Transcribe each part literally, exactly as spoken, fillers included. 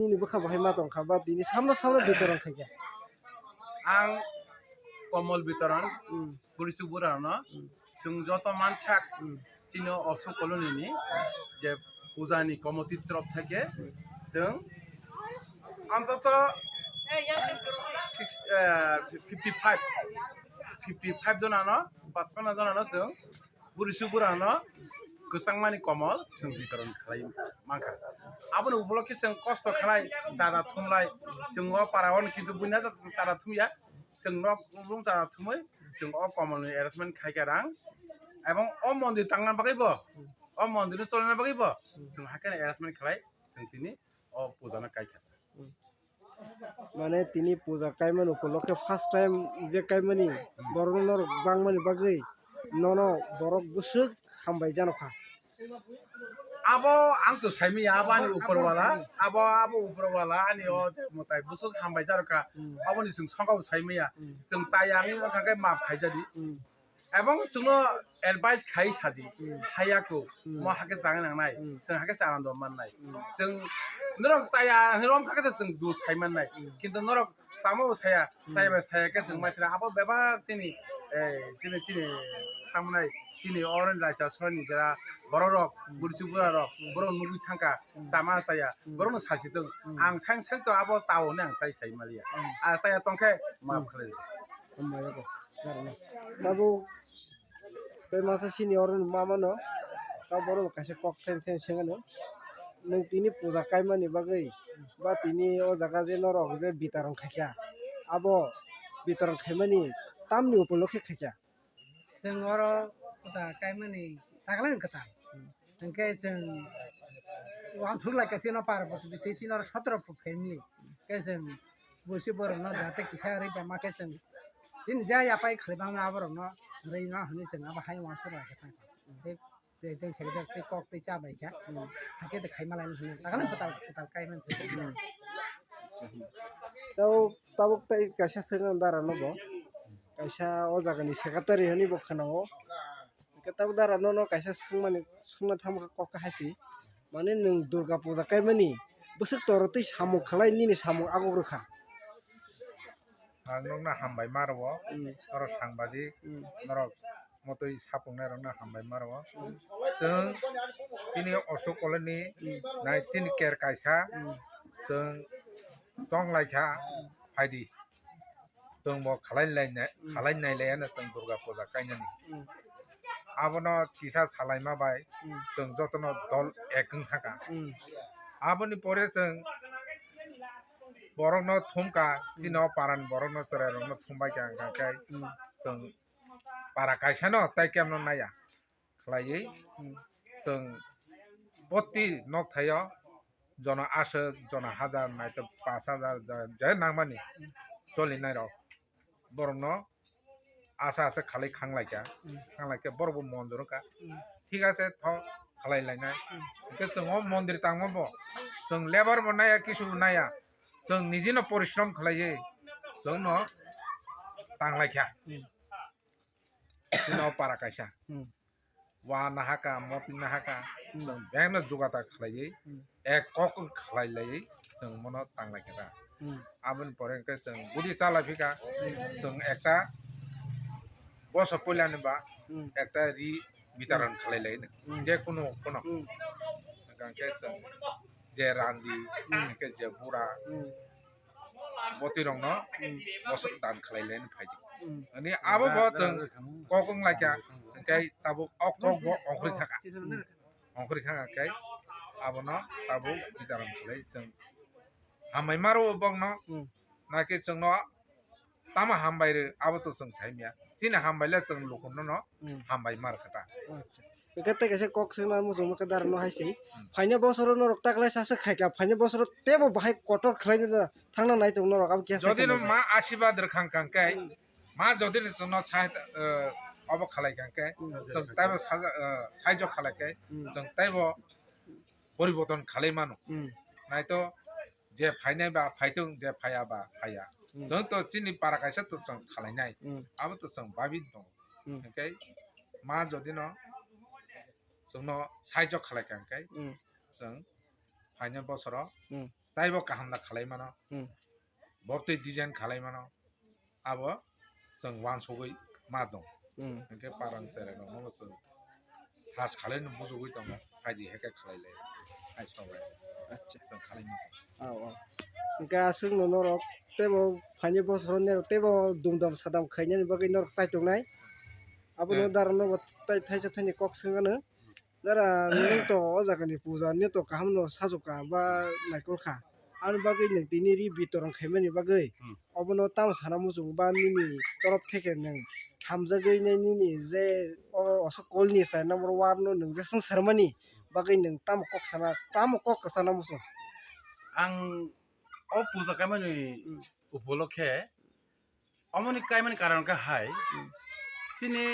Nini bwkha bahai ma tongkha ba tini samno samno bitoron khaikha. Ang Komol Bitoron, hmm, Burisu Burano, hmm, chwng joto mansak, hmm, chini Osok Colony ni je puja ni committee ni torof theke chwng antoto six, eh, fifty five, fifty five jona no, pachpana jona no chwng Burisu Burano kwchangmani komol chwng bitoron khlai mankha. Aboni upolokhe chwng kosto khlai, chada thumlai, chwng o para o kintu buina chada thumya, chwng nok room chada thumwi chwng o komolni arrangement khaikha rang. Ebong o mondir tangna bagwi bo, o mondirno cholna bagwi bo chwng hakhe arrangement khlai chwng tini o puja no kaikha. Mane tini puja kaimani upolokhe first time je kaimani, hmm, borokno norok bangmani bagwi nono borok bwswk hambai janokha. Abo ang to saimaya, abo ani upor wala, abo, abo upor wala ani o je mwtai bwswk hambai janokha, hmm, aboni chwng songkha bo saimaya. Hmm. Chwng chaya wngwi wngkha khe maaf khaijadi. Hmm. Ebong chwngno advice khai sadi, hmm, haya ko, hmm, mo hakhe chana nangnai, hmm, chwng hakhe chana do mannai. Hmm. Chwng norok chaya hinwi rom kha khe chwng do sai mannai. Hmm. Kintu norok chama bo saya, hmm, chaya bai saya khe chwng, hmm, mai sira abo bebak chini, eh, chini, chini tamo nai chini oroni raisa soroni jera borok rok, hmm, Burisu Bura rok, hmm, borok nugwi thangkha, hmm, chama chaya, hmm, borokno sasi tong. Hmm. Ang sang sang to abo tao hwnwi ang chai sai maliya. Hmm. A chaya tongkhe maaf, hmm, khlai. Hambai abo. Tabuk tei masa senior ni mama no, ta borok bo kaisa kok then then swng ano, "Nwng tini puja kaimani bagwi ba tini o jaga je norok je bitoron khaikha, abo bitoron khaimani tamni upolokhe khaikha?" Chwng oro puja kaimani taglai kwtal. Hwnkhe chwng uansuk lai kha chini Parvati bisi, chini oro sotro family. Khe chwng Burisu Burano jate kisa rwi tongma khe chwng chini ja yaphai khlai bangma aborokno rwino hwnwi chwng abo hai uansuk lai kha thangkha. Tei, tei, tei secretary tei kok tei cha bai kha. Hakhe tei khaima lai hwnwi taglai kwtal, kwtal kai man chwng. Tei tabuk tei kaisa swngna dara no bo. Kaisa o jagani secretary hwnwi bo khwnao. Hwnkhe tabuk dara nono kaisa swngmani, swngna thangma kok hai se. Mane nwng Durga puja kaimani bwswk toro tei samung khlai nini samung aguk rwkha. Ang nokno hambai ma rwo, hmm, norok sangbadik, hmm, norok motwi sapungnai rokno hambai ma rwo. Hmm. Chwng chini Osok Colony, hmm, nai chini ker kaisa, hmm, chwng chong lai kha, phaidi. Chwng bo khlai lainai, hmm, khlai nai lai ano chwng Durga puja kainani. Hmm. Abono kisa salaima bai, hmm, chwng jotono dol ek wng thaka. Hmm. Aboni pore chwng borokno thumkha, hmm, chini o parani borokno chwrairokno thumbai kha, hwnkha khe, hmm, chwng para kaisano tai kemno naiya. Khlaiwi, hmm, chwng boti nok thaio jono aswk, jono hajar, naitwk pash hajar, je nangmani cholinai rok borokno asa asa khalai khanglai kha, hmm, khanglai khe borok bo mondir wngkha. Hmm. Thik ase, tho khlai lainai. Hmm. Hwnkhe chwng o mondir tangma bo chwng lebar bo naiya, kisu bo naiya, chwng nijino porishrom khlaiwi chwngno tanglai kha. Hmm. Chini o para kaisa. Hmm. Wa nahaka, moti nahaka, hmm, chwng bengno jugata khlaiwi, hmm, ek kok khlai laiwi chwng mono tanglai kha. Hmm. Aboni pore hwnkhe chwng budi chalai phika, hmm, chwng ekta boso puilani ba, hmm, ekta ri bitaran khlai lai, hmm, je kunu kono. Hmm. Hwnkhe chwng je randi, hmm, hwnkhe je bura, hmm, boti rokno, hmm, bosok dan khlai laini phai di. Hmm. Ani abo bo chwng kok wng lai kha, hwnkhe tabuk o kok bo ongkhorwi thaka. Hmm. Ongkhorwi thaka khe abono tabuk bitaran khlai chwng hambai maro bokno, hmm, naki chwngno tamo hambai rw, abo to chwng sai manya. Chini hambai le chwng lukuno no, hmm, hambai mar kha ta. Acha. Hwnkhe tei kaisa kok swngna muchungma khe dara no hai se. Hmm. Phaina bosoro norok taklai sasa khaikha, phaina bosoro teibo bahai kotor khlai thangna nai tongo norok, abo khe jodi no ma asibad rwkha kha khe, hmm, ma jodi no chwngno sai, eh, obo khlai kha khe, hmm, chwng teibo saja-, eh, saijo khlai khe, hmm, chwng teibo poriborton khlai mano. Hmm. Nai to je phainai ba phaitung, je phaiya ba phaiya. Hmm. Chwng to chini para kaisa to chwng khlainai. Hmm. Abo to chwng babi tongo. Hmm. Hwnkhe ma jodi no chwngno saijo khlai kha hwnkhe, hmm, chwng phainai bosoro, hmm, taibo kaham da khalai mano. Hmm. Bo tei design khalai mano. Abo chwng wansugwi ma tong. Hmm. Hwnkhe parang cherai rok no chwng has khalai no bujugwi tongo. Phaidi hekhe khalai lai. Hai sobai. Acha. Chwng khalai ma tong. Oh, oh. Hwnkhe aswk no norok teibo phaini bosoro norok teibo dumdam sadam khainani bagwi norok chaitongnai. Abono Hmm. dara no bo tai thaisa thaini kok swngano. Dara, nwng to o jaga ni puja ni to kaham no sajwk kha ba naikol kha. Aboni bagwi nwng tini ri bitorong khaimani bagwi Hmm. obono tamo sana muchung ba nini torop theke nwng hamjagwi nai nini je o osok kol ni sai number one no nwng je swngchar mani bagwi nwng tamo kok sana, tamo kok kwchana muchung? Ang o puja kaimani Hmm. upolokhe Omoni kaimani karon khe hai, Hmm. chini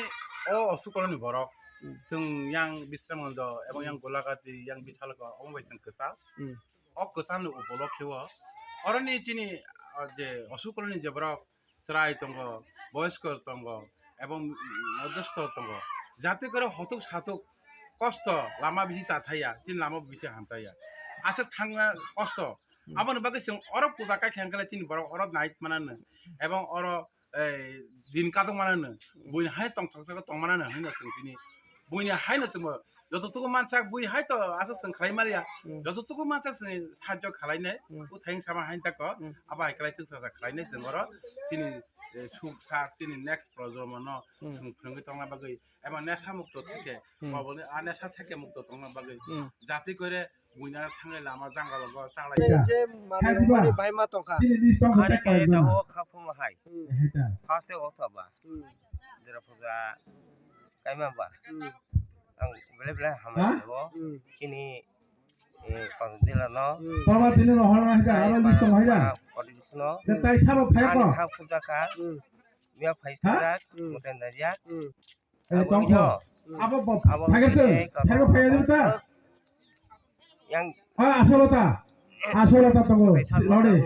o Osukoloni borok, Hmm. chwng yang Bisramgondo ebong Hmm. yang Golagati, yang Bisalko, omo bai chwng kwchal. Hmm. O kwchalni upolokhe o, oroni chini, o, je Osukoloni je borok chwrai tongo, boyosko tongo, ebong, mm, modhosto tongo, jate kore hotuk satuk kosto lama bisi chathaiya, chini lama bisi hamtaiya. Aswk thangna kosto. Hmm. Aboni bagwi chwng oro puja kai khe hwnkhe chini borok oro nai mananw. Ebong oro, eh, din kadok mananw. Buini hai tongthok thok tong mananw hwnwi chwng tini. Buini haino chwngbo joto tuku mansak bui hai to aswk chwng khlai maliya. Hmm. Joto tuku mansak chwng sahajyo khlainai. Hmm. Uthaing sama hain tako. Hmm. Abo hai khlai chwng sasa khlainai chwng oro chini, eh, suk sak chini next projomo no Hmm. chwng phwrwngwi tongna bagwi. Eba nesa mukto theke, Hmm. obolni a nesa theke mukto tongna bagwi. Hmm. Jati kore buina thangai lama jangalogo chalai. Nini je manwi rwmani bai ma tongkha. Chini list o Ani khe tabuk khaphuma hai. Hmm. First o thaba. Hmm. Jera puja kaima ba. Hmm. Ang bele bele hamai Ha? Go. Hmm. Chini, eh, pang dila no. Hmm. Baba tini rohor hai da, Chai aro list o hai da. Pang, pang, pang, no. Te tai sabo phai Ani ko. Kha puja kha. Hmm. Mia phai Ha? Sujak, Hmm. Muten Dajak. Hmm. Eh, Abo tongkho. Ino. Abo bo, Abo thagete, ini, thagete phai ta. Yang Ah, asolota. Asolota tongo. Lori.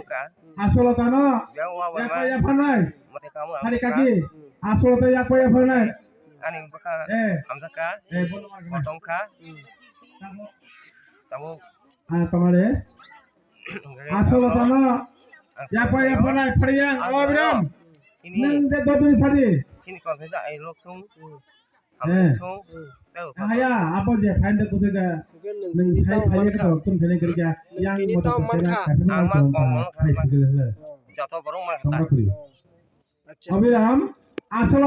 Asolota no. Yang wa wa Yapa, ma. Yapa nai. Mate kamu Hari amo ka. Kaki. Asolota yapa, yapa nai. Ani baka Eh. Hamsaka. Eh, bono mar ka. Kotong ka. Tamo. Ah, tomare. Asolota no. Yapa, yapa nai, Phariang, Abiram. Ini. Nang de dodun sari. Sini kau tidak elok sung. Eh. Haya, abo je phain da kudu ga. Nung sai phai ka to kun phai ka ya. Yang mo to ka. Ama ko mo ka. Joto borok ma ka. Abiram, asal